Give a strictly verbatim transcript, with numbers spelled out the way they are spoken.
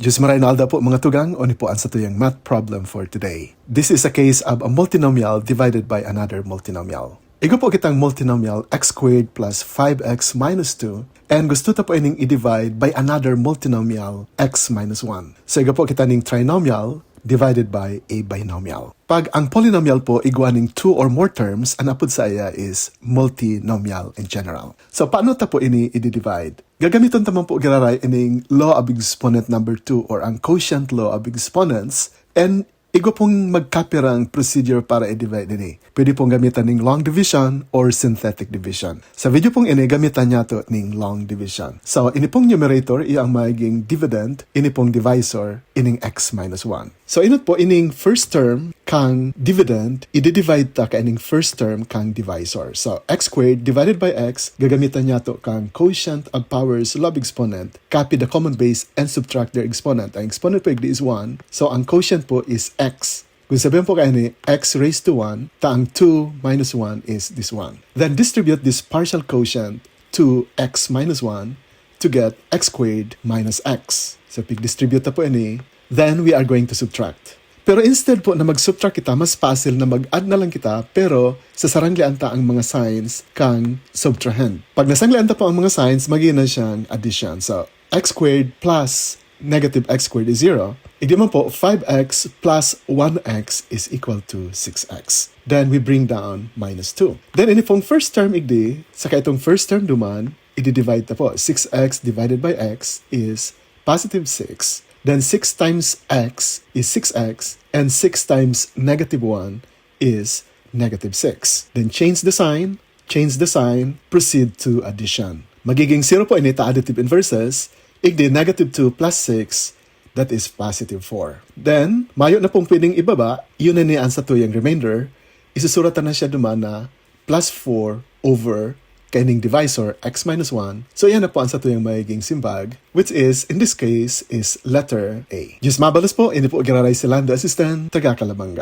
Diyos maray na aldaw po, mga tugang, o ni po ang satuyang math problem for today. This is a case of a multinomial divided by another multinomial. Igwa po kitang multinomial x squared plus five x minus two, and gusto ta po ining i-divide by another multinomial x minus one. So, igwa po kita ning trinomial divided by a binomial. Pag ang polynomial po igwa ning two or more terms, ang apod sa iya is multinomial in general. So, paano ta po ini i-divide? Gagamiton ta man po giraray ining law of exponent number two or ang quotient law of exponents, and igwa pong magkapirang procedure para i-divide ini. Pwede pong gamitan ning long division or synthetic division. Sa video pong ini, gamitan niya to ning long division. So, ini pong numerator, iya ang magiging dividend, ini pong divisor, ining x minus one. So, inot po, ining first term kang dividend, i-divide ta kaining first term kang divisor. So, x squared divided by x, gagamitan niya to kang quotient of powers law of exponent, copy the common base, and subtract their exponent. Ang exponent po igdi is one, so ang quotient po is x. Kung sabihin po kayo ni x raised to one, ta ang two minus one is this one. Then distribute this partial quotient to x minus one to get x squared minus x. So, pig-distribute ta po ini. Then, we are going to subtract. Pero instead po na mag-subtract kita, mas pasil na mag-add na lang kita, pero sasaranglean ta ang mga signs kang subtrahend. Pag nasanglean ta po ang mga signs, magiging na siyang addition. So, x squared plus negative x squared is zero. Igdi man po, five x plus one x is equal to six x. Then we bring down minus two. Then ini pong first term igdi, saka itong first term duman, i-divide ta po. Six x divided by x is positive six. Then six times x is six x, and six times negative one is negative six. Then change the sign, change the sign, proceed to addition. Magiging zero po ini ta additive inverses, igdi negative two plus six, that is positive four. Then, mayo na pong pwedeng ibaba, yun na ni ang satuyang remainder, isusurat na siya duman na plus four over kaining divisor, x minus one. So, yan na po ang satuyang magiging simbag, which is, in this case, is letter A. Diyos mabalos po, ini po giraray si Lando Assistant, taga Calabanga.